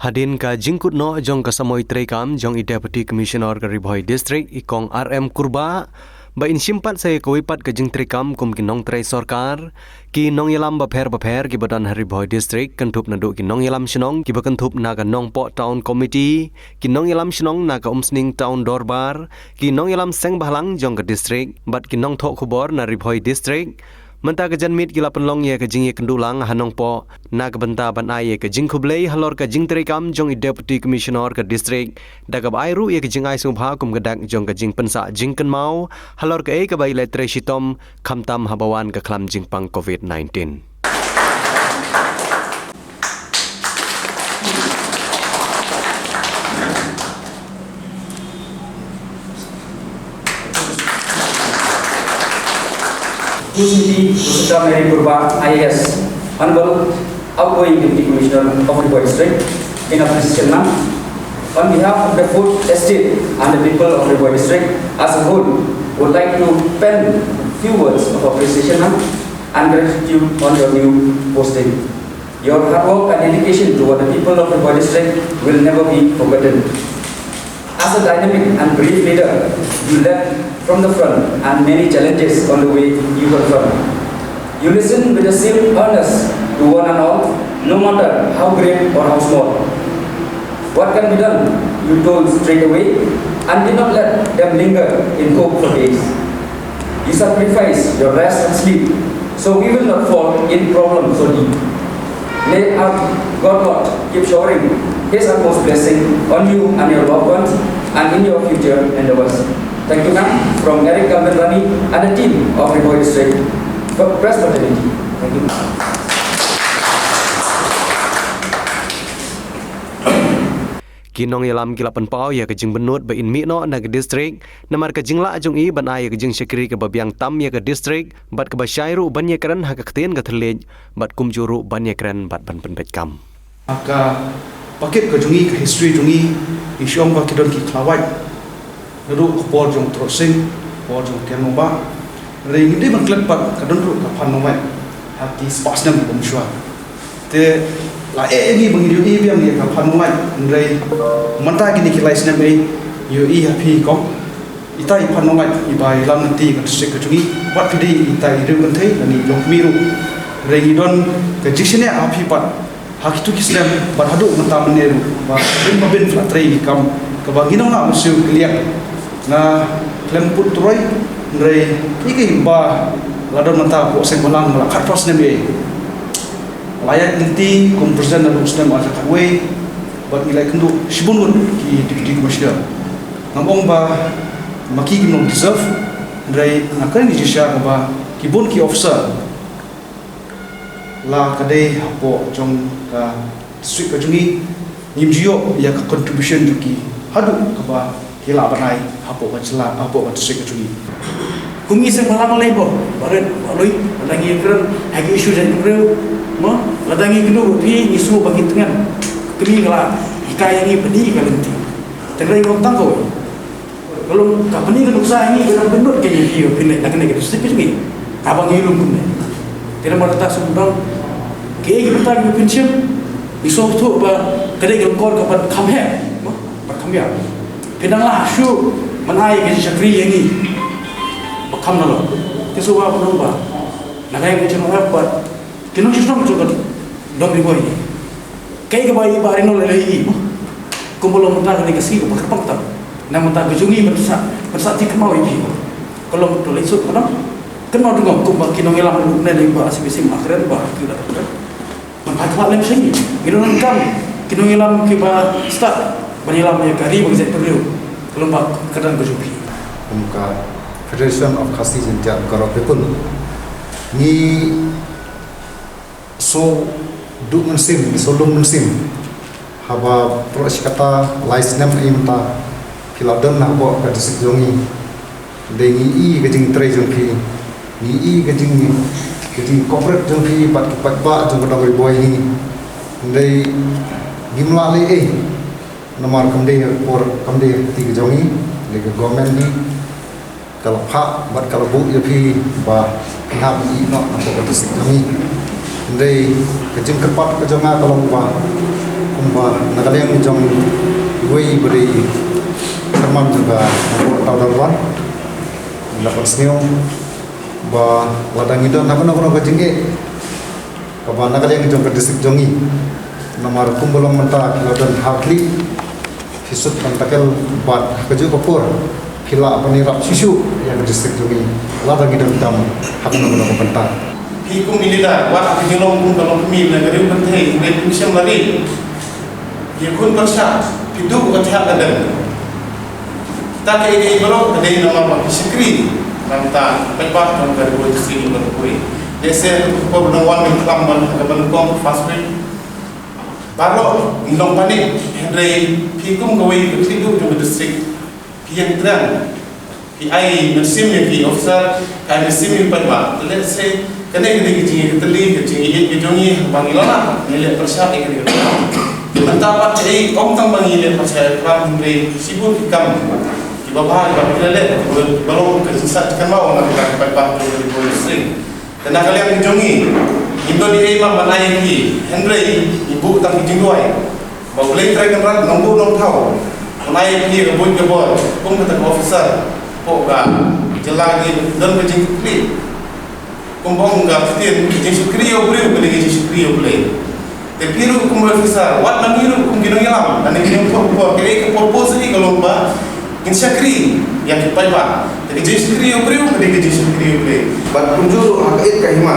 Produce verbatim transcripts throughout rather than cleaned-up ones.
Hadien ka jingkut noh jong ka samoi treikam jong i Deputy Commissioner ka Ri Bhoi District, i Kong R M Kurbah, ba in shim pat sa ïa kawei pat ka jingtreikam kum ki nongtrei sorkar, ki nongïalam bapher bapher kiba don ha Ri Bhoi District, kynthup naduh ki nongïalam shnong kiba kynthup na ka Nongpoh Town Committee, ki nongïalam shnong na ka Umsning Town Dorbar, ki nongïalam seng bhalang jong ka district, bad ki nongthoh khubor na Ri Bhoi District, mynta ka janmiet ki la pynlong ïa ka jingïakynduh lang ha Nongpoh na ka bynta ban ai ïa ka jingkhublei halor ka jingtreikam jong i Deputy Commissioner ka district, da kaba ai ruh ïa ka jingai sngewbha kum ka dak jong ka jingpynsah jingkynmaw halor kaei kaba i la trei shitom, khamtam haba wan ka khlam jingpang covid nineteen. Two C P Pushpita Mary Kurbah, I A S, Honorable outgoing Deputy Commissioner of Ri Bhoi District, in appreciation, ma'am. On behalf of the fourth estate and the people of Ri Bhoi District as a whole, would like to pen few words of appreciation, ma'am, and gratitude on your new posting. Your hard work and dedication toward the people of Ri Bhoi District will never be forgotten. As a dynamic and brave leader, you led from the front and many challenges on the way you confront. You listen with the same earnest to one and all, no matter how great or how small. What can be done, you told straight away, and did not let them linger in hope for days. You sacrifice your rest and sleep, so we will not fall in problems so deep. May our God Lord keep showering His utmost blessing on you and your loved ones and in your future endeavors. Thank you, ma'am. From Eric Kalben Rani and the team of Ri Bhoi District, for press fraternity. Thank you, ma'am. Ki nongïalam ki la pynpaw ïa ka jingbynnud ba in mih noh na ka district, namar ka jinglah jong i ban ai ïa ka jingshakri kaba biang tam ïa ka district, bad kaba shai ruh ban ïakren ha ka ktien ka thylliej, bad kumjuh ruh ban ïakren bad ban pynbeit kam. Ha ka packet ka jong i, ka history jong i, i shu ong ba ki don ki khlawait. Naduh ka por jong Trotsing, por jong Kem Nongbah. Hynrei ngim dei ban klet pat ka don ruh ka Phan Nonglait ha ki spah snem ba mynshuwa. Te la eh ïa ngi ba ngi ïohi biang ïa ka Phan Nonglait, hynrei mynta kine ki lai snem ei ïohi ha phi kong. Ita i Phan Nonglait iba ïalam lynti ka district ka jong ngi, wat phi dei ita i riew kynthei lane i longkmie ruh. Hynrei ngi don ka jingshaniah ha phi pat ha kito ki snem bad haduh mynta mynne ruh, ba bin ba bin phi la trei ki kam kaba ngi nang lah mynsiew kylliang. Nga khlem put turoi, hynrei ïa kiba la don mynta hapoh seng bhalang ba la khatphra snem ei. La ïaid lynti kum president naduh snem ar hajar khatwei, bad ngi la ïakynduh shibun ngut ki deputy commissioner. Ngam ong ba ma ki kim long deserve, hynrei nga kren ïa ka jingshisha kaba ki bun ki officer la ka dei hapoh jong ka district ka jong ngi, ngim ju ïoh ïa ka contribution jong ki haduh kaba ki lah ban ai hapoh ka jylla, hapoh ka district ka jong ngi. Kum ngi seng bhalang lei bor, barit, baloi, lada ngi kren ha ki issue jait bynriew, mo, lada ngi kynduh bad phi ngi sngew ba ngi tngen. Kmie ka la hikai ïa ngi ba ngi ka lynti. Tang dei ngam tang kawei. Ka long ka pyni ka nuksa ïa ngi ba dang pynlut ka ïa phi ba phin leit na kane ka district ka jong ngi. Haba ngi lum kumne. Te namar kata sngewbha kaei ka bynta ba phin shim, ngi sngewthuh ba ka dei ka lyngkor kaba kham heh, mo, ba kham ïa. Phin dang lah shuh ban ai ka jingshakri ïa ngi ba kham na long. Te sngewbha ban ong ba na ka ïa ka jingshakri ba ki nongshong shnong jong ka dong Ri Bhoi. Kaei kaba i Bah Rinol i la ïohi, kumba long mynta kane ka sngi kaba kyrpang tam. Na mynta ka jong ngi ban sa, ban sa ti kynmaw ïa phi. Ka long to leit suk ka dang kynmaw dungom kumba ki nongïalam ruh ne lei ba C B C ma kren ba ki la kren. Man pha kynmaw lem shen ngi. Ngi donkam ki nongïalam kiba stad ban ïalam ïa ka ri bad ka jaitbynriew. Ka long ba ka dang ka jong phi. Kum ka Federation of Khasi Jaintia Garo People, ngi shu duh mynsiem, ngi shu lum mynsiem. Haba pyrshah kata lai snem ei mynta phi la don hapoh ka district jong ngi. Dei ngi i ka jingtrei jong phi, ngi i ka jing, ka jingcooperate jong phi bad ki paidbah jong ka dong Ri Bhoi ngi. Dei ngim lah leh ei. Namar kam dei por, kam dei kti ka jong ngi, dei ka government ngi. Ka la phah bad ka la buh ïa phi ba phin hap ïeh noh na ka district jong ngi. Hynrei ka jingkyrpad ka jong nga ka long ba Ba na ka liang jong iwei i ba dei chairman jong ka Nongpoh Tawdalwan, la pynsngew ba lada ngi don ha kano kano ka jingeh kaba na ka liang jong ka district jong ngi, namar kumba long mynta ki la don ha khlieh, phi suk ban tackle bad ha kajuh ka por phi lah ban ïarap shuh shuh ïa ka district jong ngi lada ngi don tam ha kano kano ka bynta. Phi kum i leader, wat phi jinglong kum ka longkmie na ka riew kynthei, hynrei phi shem lari. Ïa khun pyrshah, phi duh ka thiah ka dang. Ta ka ei ei baroh ka dei namar ba phi shakri. Nangta, pynbah jong ka Ri Bhoi District i Byrpui. Lehse ka por ba nang wan ngi klam ban ka ban kong first week. Baroh ngi long panic, hynrei phi kum kawei ka khlieh duh jong ka district. Phi ïeng tyrang. Phi ai mynsiem ïa ki officer, phi ai mynsiem ïa ki paidbah. Te lehse kane ka dei ka jingïakynthei, ka jingïeit ka jong ngi, ba ngi la lah ngi leh pyrshah ïa kane ka kam. Te mynta pat ei, ym tang ba ngi leh pyrshah ïa ka kam, hynrei shibun ki kam kiba bha kiba ngi la leh, kiba long ka jingsah jingkynmaw na ka bynta ka paidbah jong ka Ri Bhoi District. Te na ka liang ka jong ngi, ngim don ei ei ban ai ïa phi, hynrei ngi buh tang ki jingduwai ba U Blei Trai Kynrad Nongbuh Nongthaw un ai ïa phi ka buit ka bor kum kata ka officer hapoh ka jylla. Ngi don ka jingkitkhlieh, kumba ong ka ktien, ka jingshakri ïa u briew ka dei ka jingshakri ïa U Blei. Te phi ruh kum u officer, wat la ngi ruh kum ki nongïalam, lane ki nongpyrkhat, ka dei ka purpose hi ka long ba ngin shakri ïa ki paidbah. Te ka jingshakri ïa u briew ka dei ka jingshakri ïa U Blei. Bad kumjuh ruh ha ka ïit ka hima,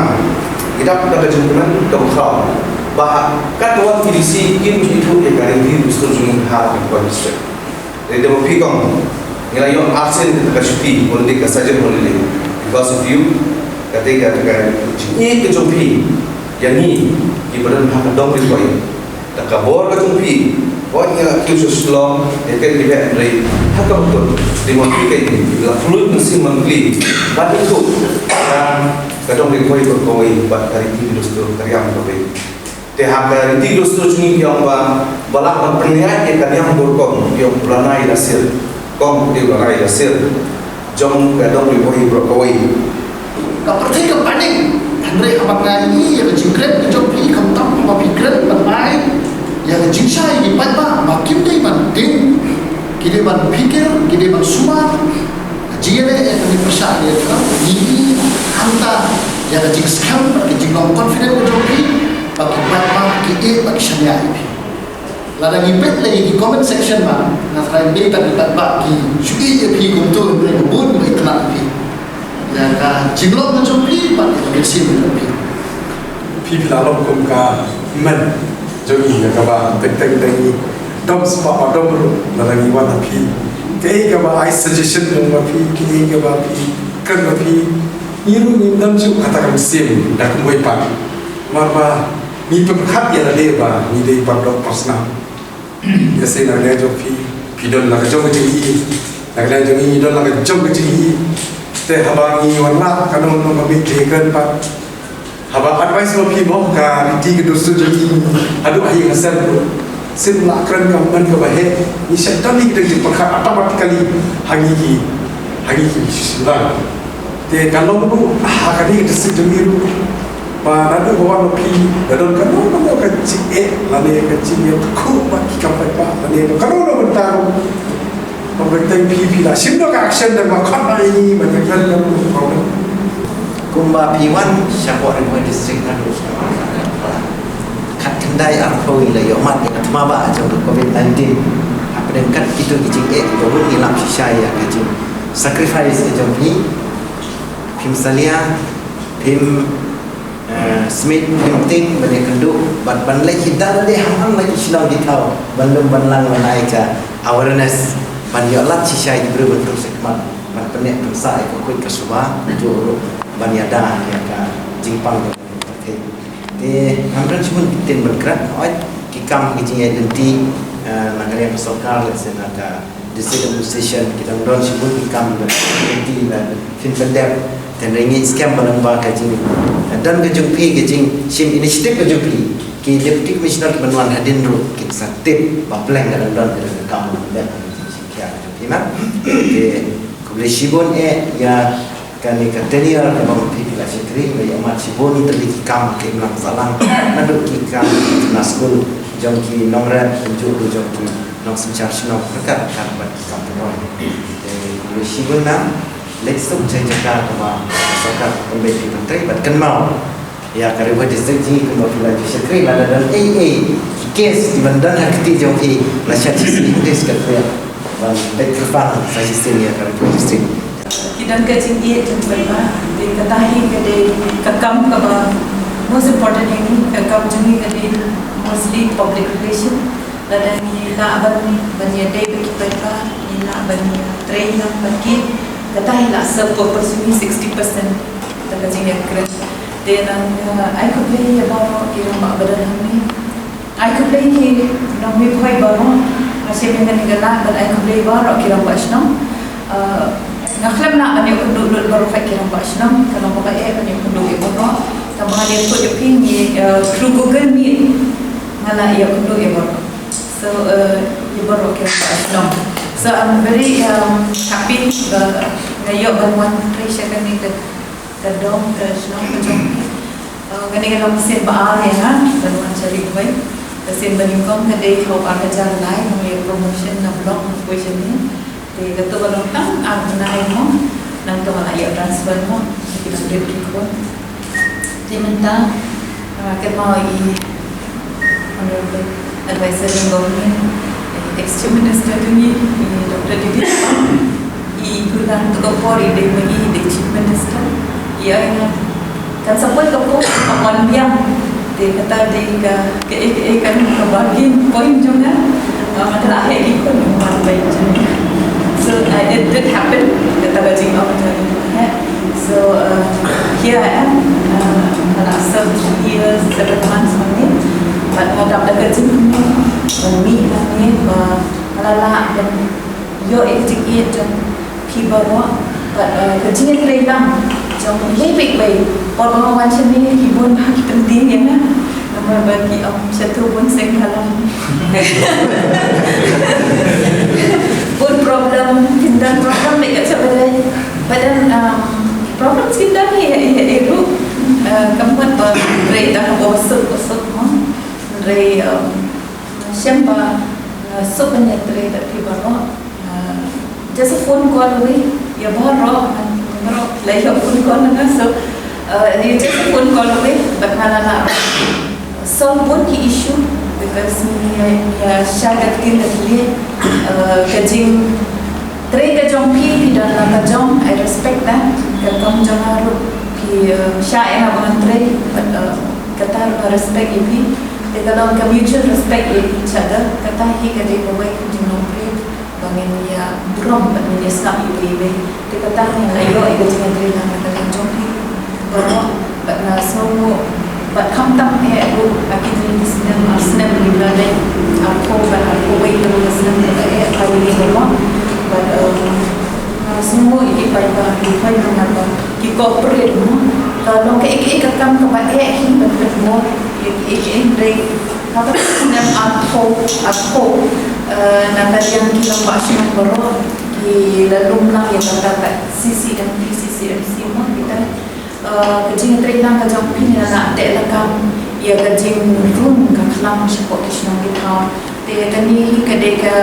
ngi dap da ka jingkmen kaba khraw ba ha katto katne ki D C kim ju ithuh ïa ka riti dustur jong ngi ha ka Nongpoh District. Te da ma phi kong, ngi la ïoh arsien kata ka shuti holiday, ka sajid holiday, because of you. Kata ka, ka jingïeit ka jong phi ïa ngi kiba don ha ka dong Ri Bhoi. Da ka bor ka jong phi, hooid ngi la kiew sha Shillong, ïa kane ki beh, hynrei ha kaba kut, te ma phi keiñ la pynlut mynsiem mynkli ban ithuh ïa ka dong Ri Bhoi baroh kawei bad ka riti dustur ka riam kawei. Te ha ka riti dustur jong ngi ki ong ba, ba lah ban pynïaid ïa ka niam ka rukom, ki ong u lanai lasir. Kong, te u lanai lasir jong ka dong Ri Bhoi baroh kawei. Ka pyrthei ka panic, hynrei haba nga ïohi ïa ka jingkren ka jong phi, khamtam haba phi kren ban ai ïa ka jingshai ïa ki paidbah, ba kim dei ban ding, ki dei ban phikir, ki dei ban sumar. Ka jingïaleh ïa kane pyrshah ïa ka, ngi ïohi hangta ïa ka jingskhem bad ka jinglong confident ka jong phi, ba ki paidbah ki ïeit bad ki shaniah ïa phi. Lada ngi peit lei ïa ki comment section, ba nga tharai bun tang ki paidbah ki shu ïeit ïa phi kumto, hynrei ka bun ba ïeit na phi ïa ka jinglong ka jong phi bad ïa ka mynsiem ka jong phi. Phi, phi la long kum ka hynmen jong ngi, ïa kaba teng teng ngi dom spah ba dom ruh lada ngi wan ha phi. Kaei kaba ai suggestion jong ba phi, kaei kaba phi kren ba phi, ngi ruh ngim don shuh kata ka mynsiem da kumwei pat. Namar ba ngi pyrkhat ïa lade ba ngi dei ban dok personal. Ïa, sa na ka liang jong phi, phi don la ka jong ka jingïeit, na ka liang jong ngi don la ka jong ka jingïeit. Te haba ngi wanrah kano kano ka miet, te kren pat, haba advice ma phi mo, ka riti ka dustur jong ngi haduh ha ïing ha sem ruh, sim lah kren ka mon kaba heh. Ngi shah don ïa kita ki jingpyrkhat automatically ha ngi ki, ha ngi ki shisha. Te ka long ruh ha kane ka district jong ngi ruh, ba naduh ba wan ma phi, la don kano kano ka jingeh lane ka jingïakynduh bad ki kam paidbah lane kano kano ka bynta ruh. Ba ka teng phi, phi la shim noh ka action da ba khot noh ïa ngi ban ïakren, kano kano ka problem. Kumba phi wan shapoh Ri Bhoi District naduh sha khatkhyndai arphew ngi la ïoh mad ïa ka thma ba jong ka covid nineteen. Hapdeng kat kito ki jingeh kiba bun ngi lap shisha ïa ka jing sacrifice ka jong phi. Phim salia, phim, eh, smit, phim tieng ban ïakynduh bad ban leit hi da lade ha man la ki shnong ki thaw ban lum ban lang, ban ai ka awareness, ban ïoh lad shisha ïa ki briew ban tuk sha khmat, ban pynneh pynsah ïa ka khuid ka suba, kumjuh ruh ban ïada ïa ka jingpang. Te ngam don shibun ki ktien ban kren, hooid ki kam ki jingïaid lynti, eh, na ka liang ka sorkar lane na ka District Administration, ki dang don shibun ki kam ban lynti ban pynpyndep. Te hynrei ngi skhem ba lyngba ka jing, eh, don ka jong phi, ka jingshim initiative ka jong phi, ki Deputy Commissioner kiban wan hadien ruh kin sa tip ba pleng ka dang don ka dang kam ban lynti ka jingshim khia ka jong phi, ma. Te khublei shibun eh ïa kane ka tenure kaba ma phi phi la shakri, ba ïa mat shibun tylli ki kam ki imlang sahlang, naduh ki kam na skul, jong ki nongrep, kumjuh ruh jong ki nongsynshar shnong, ryngkat ryngkat bad ki kam pynroi. Te kumba shibun na leit suk jai jaka kaba sorkar pynbeit ki pyntrei bad kynmaw ïa ka Ri Bhoi District jong ngi kumba phi la ju shakri, lada don ei ei ki case kiban don ha kti jong phi, lashai shisien phi shu kynriah ban beit kyrpang sa shisien ïa ka Ri Bhoi District. Ki don ka jingïeit jong ki paidbah, te kata hi ka dei ka kam kaba most important ïa ngi, ka kam jong ngi ka dei mostly public relation. Lada ngi lah ban, ban ïadei bad ki paidbah, ngi lah ban ïatrei lang bad ki, kata hi lah serve purpose jong ngi sixty percent. Kata ka jingïakren. Te nang, uh, ai khublei ïa baroh ki rangbah ba don hangne. Ai khublei ki nongmihkhoi baroh, nga shem ïa kane ka lad ban ai khublei baroh ki rangbah shnong. Uh, nga khlem lah ban ïakynduh lut baroh ki rangbah shnong, ka long kaba eh ban ïakynduh ïa baroh. Tangba nga ïathuh ïa phi ngi, uh, through Google Meet nga lah ïakynduh ïa baroh. So, uh, ïa baroh ki rangbah shnong. So I'm very, um, happy ba nga ïoh ban wan trei sha kane ka, ka dong, ka shnong ka jong phi. Uh, kane ka long ka sien ba ar ïa nga ban wan sha Ri Bhoi. Ka sien ba nyngkong ka dei ha u ar hajar lai, nga ïoh promotion na block, na position ni. Te kato ka long tang ar bnai mo, nangta nga la ïoh transfer mo, ki la rit ki khun. Te mynta, ah, kynmaw i Honorable Advisor jong Government, i ex Chief Minister jong ngi, i Doctor D D, i Gu Lam, to ka por i dei ma ngi, i dei Chief Minister, i ai nga kan sa poi ka por ka mon biang. Te kata dei ka, ka, ka, ka, ka bargaining point jong nga. Ah, nga la heh ki khun wan bai jong nga. So, uh, it did happen. Kata ka jingong jong nga heh. So, uh, here I am. Uh, nga la serve three years, seven months only. But nga dap da ka jingmut ban mih hangne, ba nga la lah ban ïoh ïa ka jingïeit jong phi baroh, bad, eh, ka jingïatreilang jong ngi beit beit. Por ba nga wan shane ki bun bha ki pyndieng ïa nga. Namar ba ki ong sha tu bun seng ka long bun problem, ki don problem beit kat sha balei. But then, um, problem ki don hi, hi, hi ruh. Eh, ka mut ba hynrei da haba suk, suk mo. Hynrei, um, shem ba, uh, suk ban ïatrei da phi baroh. Uh, just a phone call away. Ïa baroh, uh, baroh la ïa phone call na nga. So, uh, you're just a phone call away, but nga la lah solve bun ki issue because ngi ïa shah ka ktien ka thylliej, uh, ka jingtrei ka jong phi, phi don la ka jong, I respect that. Ka kam jong nga ruh phi, uh, shah ïa nga ba ngan trei, but, uh, kata ruh nga respect ïa phi. Te ka long ka mutual respect ïa each other. Kata hi ka dei kawei ka jinglong phi ba ngin ïa burom bad ngin ïa sngap iwei ïa iwei. Te kata hi nga la ïoh ïa ka jingïatreilang na ka liang jong phi baroh, bad nga sngewnguh bad khamtam eh ruh ha kine ki snem, ar snem kiba la dep, arphew bad arphew wei ka snem kiba la dep ha ine i baroh. Bad, um, nga sngewnguh ïa ki paidbah, ki paidbah namar ba ki cooperate mo. Ka long kaei kaei ka kam kaba eh hi ban pynbor ïa kiei kiei, hynrei haba ka snem arphew, arphew, eh, na ka liang ki rangbah shnong baroh ki la lum lang ïa kata ka C C M P, C C M C mo kita. Eh, ka jingïatreilang ka jong phi ngi la lah teh lakam ïa ka jingrung ka khlam shapoh ki shnong ki thaw. Te kane hi ka dei ka,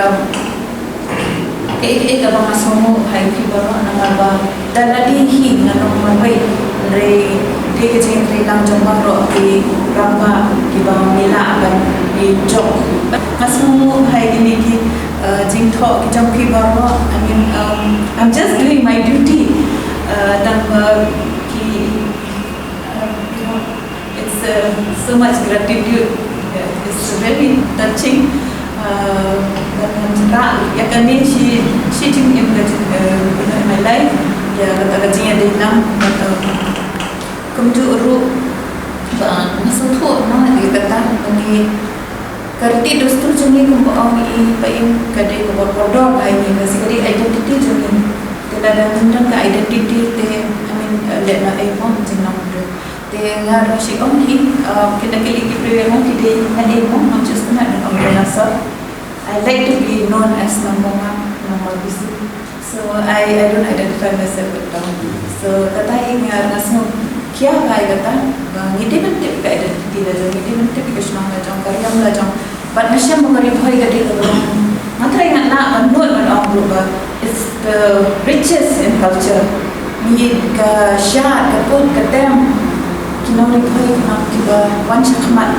kaei kaei kaba nga sngewnguh ha ïa phi baroh namar ba da lade hi ngan ong marwei, hynrei dei ka jingïatreilang jong baroh ki rangbah kiba ngi lah ban ïa jop. Nga sngewnguh ha ïa kine ki, uh, jingthoh ki jong phi baroh. I mean, um, I'm just doing my duty. Uh, tang ba ki, um, you know, it's, uh, so much gratitude. Uh, it's very touching. Uh, ban, ban rah ïa kane shi, shi jingim ka jing, uh, you know, in my life. Ïa kata ka jingïadei lang, but, uh, kumjuh ruh ba nga sngewthuh noh ïa kata ba ngi ka riti dustur jong ngi kumba ong i Paiem ka dei kaba kordor ha ngi, ka dei identity jong ngi. Te lada ngim don ka identity te, I mean, eh, lehnohei mo, jinglong. Te nga ruh shu ong hi, uh, kita ki lei ki briew ïa nga ki dei nga dei mo, ngam sngewthuh na ong dinosaur. I like to be known as Nongmawngap, Nongmawbisi. So I, I don't identify myself with town. So kata hi nga, nga sngewkhia bha ïa kata ba ngi dei ban tip ka identity la jong, ngi dei ban tip ka shnong la jong, ka riam la jong. Bad nga shem ba ka Ri Bhoi ka dei ka ri nga trei ngan lah ban nud ban ong ruh ba it's the richest in culture. Ngi ka shad, ka put, ka tem, ki nong Ri Bhoi ki nong kiba wan sha khmat.